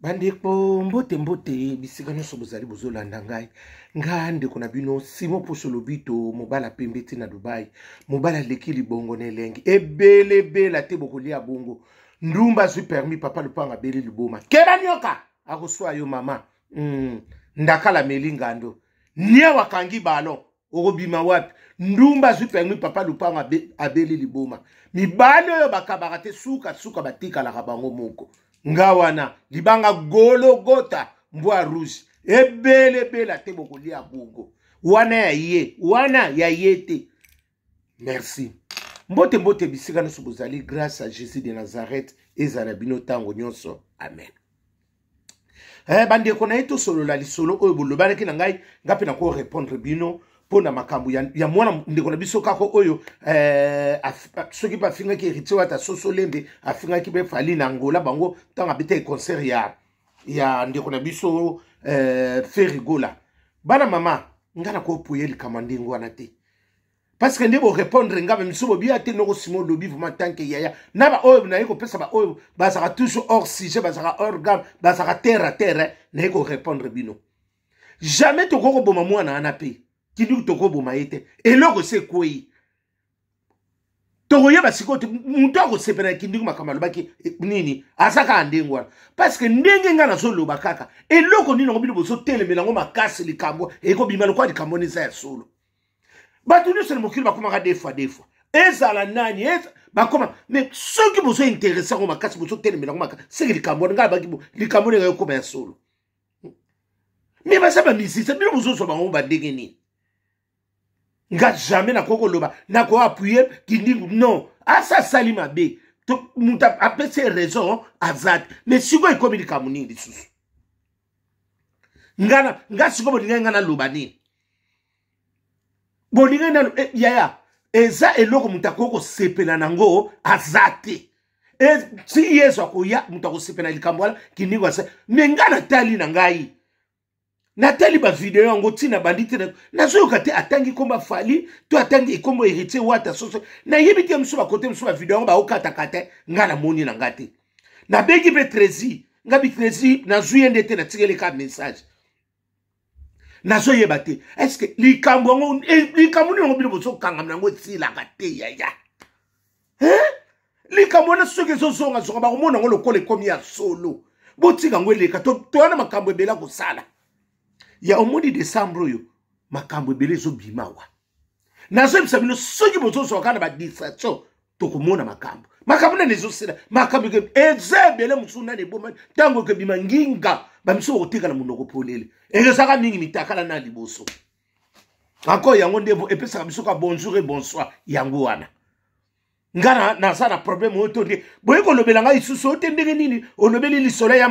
Bandeko, mbote mbote bisika nyonso bozali bozolanda ngai. Nga ndeko na bino Simon Poso Lobito, mobala pembe ti na Dubai, mobala aleki libongo na elengi ebelebela te, bokolia bongo. Ndumba azwi permis, papa lupanga abeli liboma, keba nyoka akoswa yo mama. Ndakala meli ngando, niawa akangi ballon, okobima wapi? Ndumba azwi permis, papa lupango abeli liboma. Mibali oyo bakabaka te, suka suka batikalaka bango moko. Nga wana libanga gologota mbwa rouge ebelebela te, bokolia bongo. Wana ya ye, wana ya ye te. Merci. Mbote mbote bisika nyonso bozali, grâce à Jésus de Nazareth ezala bino ntango nyonso, amen. Bandeko na ye, tosolola lisolo oyo bolobanaki na ngai, nga mpe nako répondre bino mpo na makambo ya mwana ndeko na biso kaka oyo, soki mpe afingaki Héritier Wata, soso lembe afingaki mpe Fally na Angola, bango ntango abetaki concert ya ndeko na biso Ferre Gola. Bana mama, nga nakopoye likambo ndenge wana te, parce que nde borépondre nga miso bobia te. Noko Simo olobi vraiment tant que yaya na baoyo naye kopesa, baoyo bazalaka toujours hors sujet, bazalaka hors gamme, bazalaka terre à terre. Naye korépondre bino, jamais tokoki koboma mwana wana mpe kinduku, tokoboma ye te. Eloko esi ekwei, tokoyeba sikoyo te moto akosepela na kinduku. Makambo alobaki nini, aza kaka ndenge wana, parce que ndenge ngai nazoloba kaka, eloko nini yango bino bozotelemela yango makasi? Likambo ekobima lokola likambo wana eza ya solo. Bato nyonso na mokili bakomaka des fois, des fois ezala nani bakoma, mais soki bozointéresser yango makasi, bozotelemela yango makasi, seke likambo wana ngai abaki, likambo ndenge ekoma ya solo. Mais baza bamusicien, bino bozozwa bango bandenge nini? Nga jamais nakoki koloba nakoappuyer Kindingu, non. Asa asali mabe, moto apesi raison aza te. Mais sikoyo ekomi likambo nini lisusu? Nga sikoyo bolingai nga naloba nini? Bolingai nalo yaya, eza eloko moto akoki kosepela nango aza te. Si Yesu akoya, moto akosepela likambo wana Kindingu asa. Mais nga natali na ngai, natali bavideo yango ntina bandi te, nazoyoka te atangi nkombo Fally to atangi ekombo Héritier Wata. Soso nayebi te, mosusu bakote mosusu bavideo yango baokatakata. Nga namoni na nga te. Nabengi mpe Trésy, nga bi Trésy, nazwi ye nde te, natikeli ka message. Nazoyeba te est-ce likambo yango, likambo nini yango bino bozokangama yango esilaka te, yaya? Likambo wana soki ezozongazonga, bakomona yango lokola ekomi ya solo. Botika yango eleka, toya na makambo ebele kosala ya omoni décembre oyo, makambo ebele ezobima wa. Nazoyebisa bino, soki bozozwa kaka na badistraction, tokomona makambo, makambo nani ezosila, makambo eza ebele mosusu nani eboma. Ntango ekobima nginga, bamisu bakotika na monoko polele, ezalaka mingi mitakala na liboso encore. Yango nde epesaka biso ka bonjour et bonsoir. Yango wana nga naza na problème oyo to nde boye kolobela ngai lisusu oyo te. Ndenge nini olobeli lisolo ya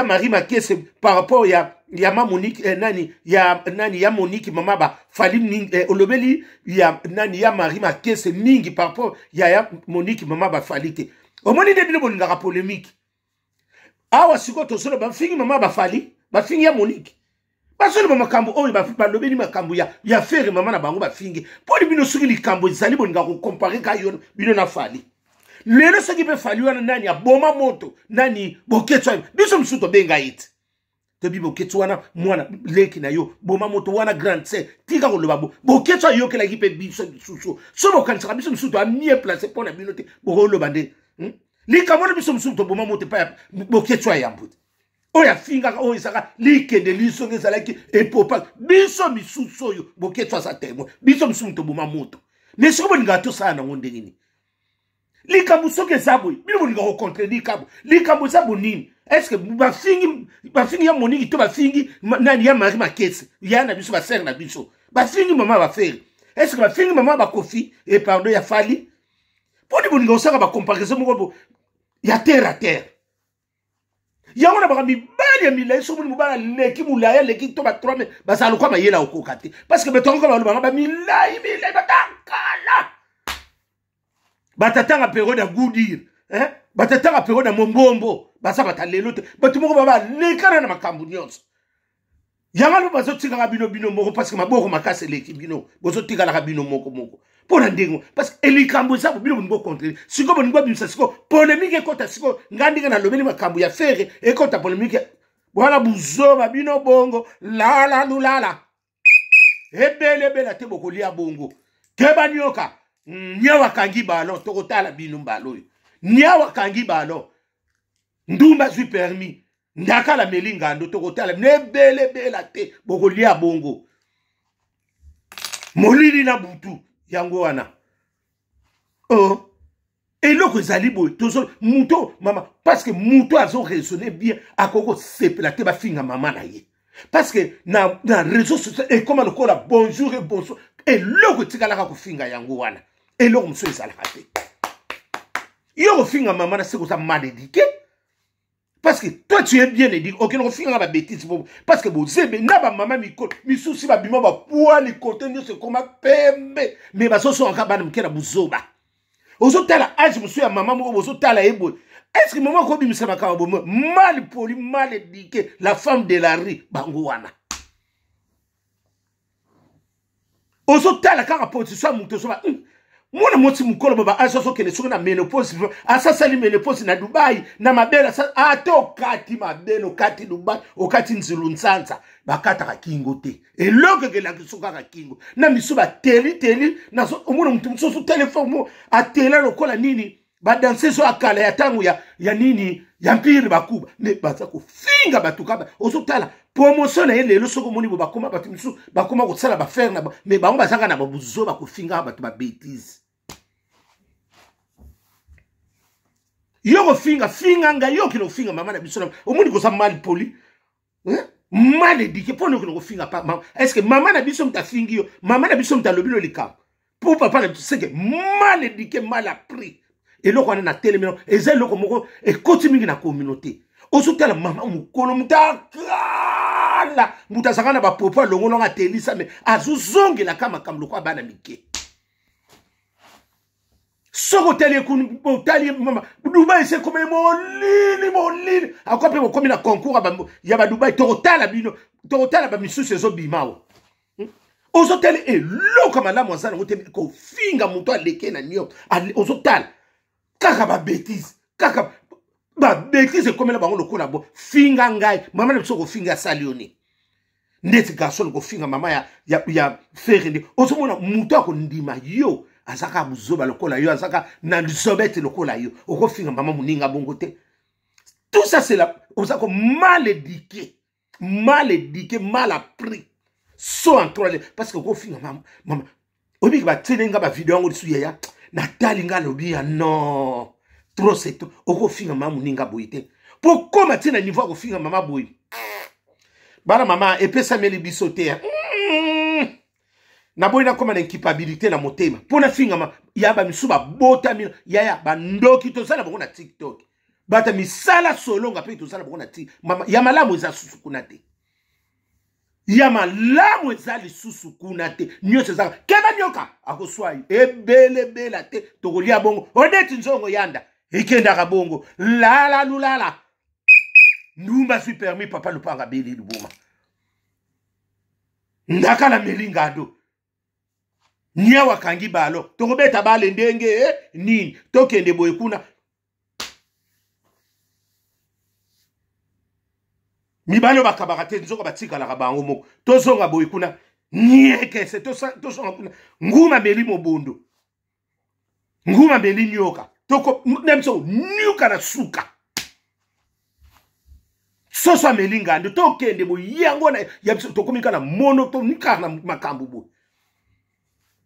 Marie Makese par rapport ya ma Monique, nani ya nani ya Monique mama ba Fally, olobeli ya nani ya Marie Makese mingi par rapport ya Monique mama ba Fally te? Omoni nde bino bolingaka polémique awa. Sikoyo tosoloba, bafingi mama ba Fally, bafingi ya Monique, bazoloba makambo oyo balobeli makambo ya Ferre, mama na bango bafingi. Mponi bino soki likambo ezali, bolinga kocomparer ka yo bino na Fally. Lelo soki mpe Fally wana nani aboma moto, nani Boketsu wana, biso mosusu tobenga ye te, toyebi Boketsu wana mwana leki na yo boma moto wana, grande sœur, tika koloba bo. Boketsu ayokelaki mpe biso lisusu. So bokanisaka biso mosusu toa mieux placé mpo na bino te, bokoloba nde Likambo wana, biso mosusu toboma moto epai ya Boketsu ayambo te, oyo afingaka, oyo ezalaka likende lisongo ezalaki epopa. Biso misusu oyo Boketsu aza témoin, biso misusu toboma moto. Mais soki bolingaka tosala nango ndenge nini? Likambo soki eza boye, bino bolingaka kocontredire kabo. Likambo eza bonini? Est-ce bafingi ya Moniki to bafingi nani ya Marie Makese ya na biso, basere na biso, bafingi mama baFerre? Est-ce bafingi mama baKoffi e pardon ya Fally? Mponi bolinga kosala bacomparaison moko ya terre à terre? Yango na baka mibali ya milai, soki moni mobali aleki molai, aleki to ba 3 mètres, bazala lokwa mayele akokoka te, parce que bato yango kaka balobanga bamilai milai, batakala batatanga période ya goudire, hein? Batatanga période ya mombombo, baza bata lelo te. Bato moko baba balekana na makambo nyonso. Yango wana bazotikaka bino bino moko, parce que maboko makasi eleki bino, bozotikalaka bino moko moko mpo na ndenge, parce que elikambo eza bino bolingi bokontrole sikoyo, bolingi bobimisa sikoyo polemike ekota sikoyo. Ngai ndenge nalobeli makambo ya Ferre, ekota polemike wana, buzoba bino bongo lala lulala ebele ebele te, bokolia bongo keba nioka niawa akangi ballon. Tokotala bino mbala oyo, niawa akangi ballon, ndumba azwi permis, ndakala meli ngando. Tokotala bino ebele ebela te, bokolia bongo molili na butu. Yango wana, oh, eloko ezali boye, tozo moto mama, parce que moto azo raisonner bien akoki kosepela te bafinga mama na ye, parce que na réseau social ekoma lokola bonjour et bonsoir. Eloko etikalaka kofinga yango wana, eloko mosusu ezalaka te. Yo kofinga mama na seko, oza mal éduqué, parce que toi tu es bien éduqué, okende kofinga ba bêtise bo, parce que bozebe na bamama mikolo misusu babima bapwali kote nyonso ekoma pembe, mais bazosongaka bana mike na buzoba. Ozotala age mosusu ya mama moko, bozotala ye boye, est ce que mama akobimisa makambo bomo? Mal poli, mal éduqué, la femme de la rue, bango wana. Ozotala kaka position ya moto, ozoba mwana mwasi mokolo ba age azokende soki na ménopause, asasali ménopause na Dubai na mabele, ata okati mabele, okati Dubai, okati nzulu nsanza, bakataka kingo te. Eloko ekelaki kaka kingo na miso bateliteli. Omona moto mosusu telefone mo atela lokola nini, badanseuse oyo akala ya ntango ya nini, ya mpire bakuba, me baza kofinga bato kaka. Ozotala promotion na ye lelo, soki omoni bo bakoma bato misusu bakoma kosala bafere na, me bango bazaka na babuzo, bakofingaka bato babétise. Yo kofinga finga ngai, yo okende kofinga mama na biso, omoni koza mal poli, mal éduqué. Mpo na okende kofinga mama, est ce que mama na biso moto afingi yo? Mama na biso moto alobi no likambo mpo papa na biso seke mal éduqué, mal appris. Eloko wana na telemi, eza eloko moko ekoti mingi na communauté. Ozotala mama mokolo, moto akala, moto azalaka na bapropo alongolongo, atelisa, me azozongelaka makambo lokola bana mike. Soki otali ekuni, otali mama Dubai ese ekomi molili molili, akoa mpe bokomi na concours ya badubai. Tokotala bino, tokotala bamisusu ezobima awa. Ozotala eloko malamu aza nango te, kofinga moto aleke na nio. Ozotala kaka babétise, kaka babétise ekomela bango lokola bo finga ngai mama na biso. Kofinga asali yo nini? Ndeti garçon kofinga mama ya Ferre nde ozomona moto akondima yo, azaka buzoba lokola yo, azaka na lizobete lokola yo, okofinga mama moninga bongo te. Tout ça, c'est la oza ko mal éduqué, mal éduqué, mal appris, saut en trois, parce que okofinga mama, mama oyebiki batieli nga bavideo yango lisusu, yaya natali nga, alobi ya non, trop c'est trop. Okofinga mama moninga boye te, mpo koma ti na niveau ya kofinga mama boye, bana mama epesameli biso te. Naboyi nakóma na incapabilité na motema mpo nafingama ya bamisu babotami yaya bandoki. Toza na bango na TikTok, bato ya misala solonga mpe toza na bango na ti mama ya malamu eza susu kuna te, ya malamu eza lisusu kuna te. Nyonso ezaka keba nyoka akoswa yo ebelebela te, tokolia bongo odeti nzongo yanda ekendaka bongo lala lulala. Ndumba azwi permis, papa lupanga beli liboma, ndakala meli ngando, niawa akangi balo. Tokobeta bale ndenge nini? Tokende boye kuna, mibali oyo bakabaka te, nzoka batikalaka bango moko. Tozonga boye kuna, niekese tozonga kuna, nguma meli mobondo, nguma meli nyoka, toko na biso nyoka na suka soso ameli ngando. Tokende boye, yango na ya biso tokomi kaka na mono, tomi kaka na makambo boye.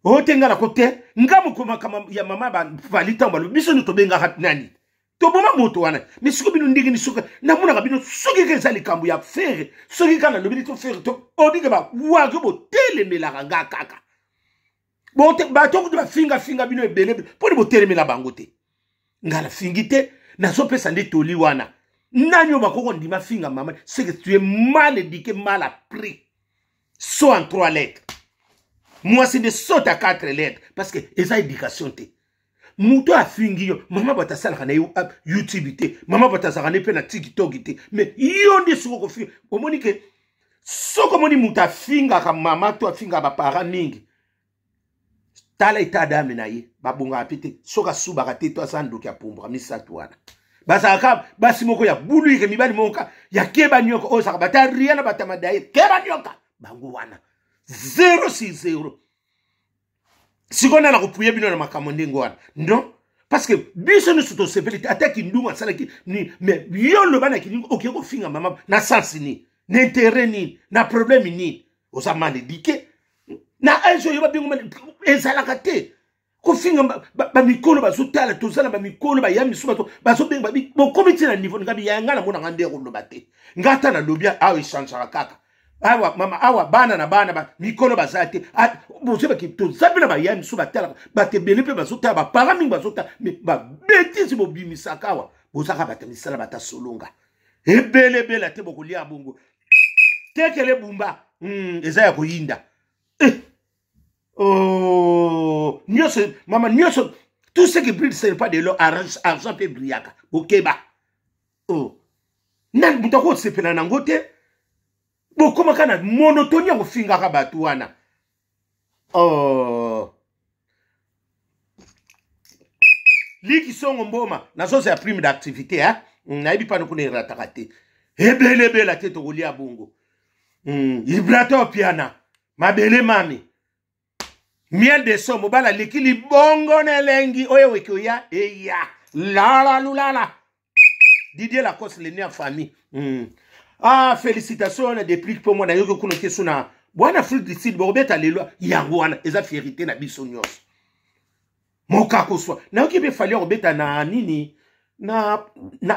Oyo te, nga nako te, nga moko ya mama bavali. Ntango balobi biso nde tobengaka nani, toboma moto wana. Mais sikoyo bino ndenge ni soki namonaka bino, soki kaka eza likambo ya Ferre, soki kaka nalobi to Ferre to obike bawage, botelemelaka nga kaka. Bato kutu bafingafinga bino ebele, mponi botelemela bango te? Nga nafingi te, nazopesa nde toli wana. Nani oyo bakoko ndima finga mama? C'est que tu es mal éduqué, mal appris, saut en trois lettres. Mwasi nde saute à quatre lettres, parce que eza éducation te. Moto afingi yo mama, bato asalaka na YouTube te, mama bato azalaka ne mpe na TikTok te, mais yo nde soki okofinga, omoni ke Soki omoni moto afingaka mama to afingaka baparent mingi, tala etat d'âme na ye, babongaka mpe te. Soki asubaka te to aza ndoki, apumbwaka. Misato wana bazalaka basi moko ya buluike, mibali moko ya keba nioka oyo ezalaka bata ria na bata madaye, keba nioka bango wana 0 sur 0. Sikoyo nana kopuye bino na makambo ndenge wana? Non, parce que biso nyonso tosepeli te. Ata kindungu asalaki nini, mais yo loba na kindungu, okoki kofinga mama na sense nini, na intérêt nini, na problème nini? Oza mal éduqué na age oyo babengo ezalaka te kofinga bamikolo. Bazotala, toza na bamikolo baya misu, bato bazobenga, bokomi ti na niveau ngabi ya ngai namonanga nde koloba te. Ngai ata nalobi awa, echangeaka kaka awa mama, awa bana na bana ba, mikolo baza te. Bozebaki toza mpe na baya misu, batalaka bato ebele mpe bazotala, bapara mingi bazotala. Me babetise bobimisaka awa, bozaka bato misala bata solonga ebele ebele te, bokolia bongo tekele bumba. Eza ya koyinda eh. Oh, nyonso mama, nyonso, tout ce qui brille, ce n'est pas de l'or. Argent mpe brillaka, bokeba. Oh. Nani moto akosepela nango te? Bokomaka na monotoni ya kofingaka bato wana. Oh. Liki songo mboma nazozela prime d'activité, hein? Nayebi pano kuna erataka te, ebelebela te, tokolia bongo. Ibrato piana mabele mami miel de son, mobali aleki libongo na elengi oyo eweki oya eya lala lulala. Didier Lacoste, le ya famille. Ah, félicitation na Déplique mpo mwana yoki kuna keso na bwana Afrique du Sud, bokobeta lelo. Yango wana eza fierité na biso nyonso. Mokakoswa nayoki mpe Fally akobeta na nini na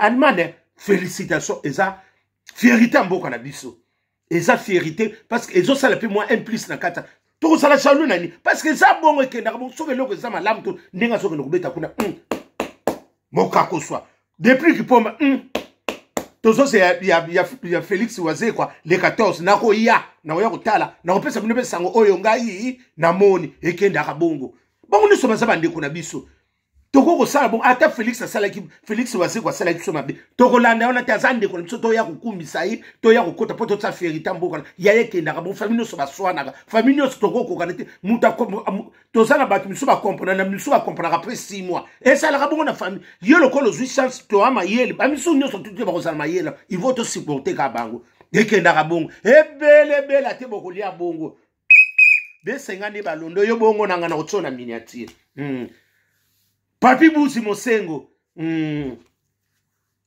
Allemagne. Félicitation, eza fierité ya mboka na biso, eza fierité parce que ezosala mpe mwa un plus na kati. Tokozala jaloux na nini? Parce que eza bongo, ekendaka bongo. Soki eloko eza malamu to ndenge azokende kobeta kuna. Mokakoswa depuis kipomba. Tozose ya Félix Wazekwa le 14, nakoya, nakoya kotala, nakopesa bino mpe sango oyo ngai namoni. Ekendaka bongo, bango nyonso baza bandeko na biso. Tokoki kosala bongo. Ata Félix asalaki, Félix Wazekwa asalaki biso mabe, tokolanda wana te. Aza ndeko na biso, toya kokumisa ye, toya kokota mpo totia fierité mboka ya ye. Ekendaka bongo, famille nyonso baswanaka, famille nyonso tokokokana te. Moto toza na bato misusu bakomprena na misusu bakomprenaka après 6 mois. Esalaka bongo na famille. Yo lokola ozwi chance, toa mayele, bamisusu nyonso tutu bakozala mayele, il faut tosupporte kaka bango. Ekendaka bongo, ebele ebele ate bokolia bongo besenga nde balondo yo bongo nanga na kotio na miniature. Papi Buzi Mosengo.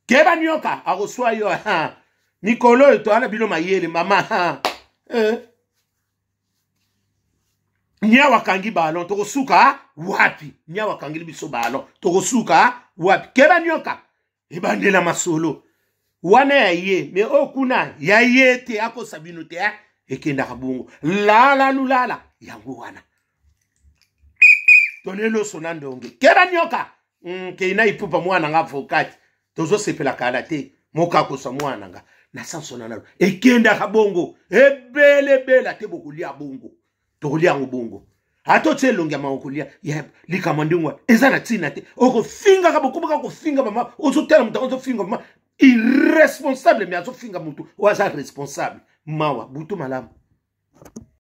Keba nioka akoswa yo mikolo oyo, toala bino mayele mama eh. Nyawa akangi ballon, tokosuka wapi? Nyawa akangeli biso ballon, tokosuka wapi? Keba nioka ebandela masolo wana ya ye, me oyo kuna ya ye te, akosa bino te. Ekendaka bongo, lala lulala yango wana toneloso na ndonge. Keba nioka. Keina ipupa mwana nga avocate, tozosepela kala te, mokakosa mwana nga na sanso na nalo. Ekendaka bongo, ebelebela te, bokolia bongo, tokolia yango bongo. Ata otie elongi ya mawa kolia ya likambo ndenge wana eza na ntina te. Okofingaka, bokomaka kofinga mama, ozotala moto azofinga mama irresponsable, me azofinga motu oyo aza responsable. Mawa, butu malamu.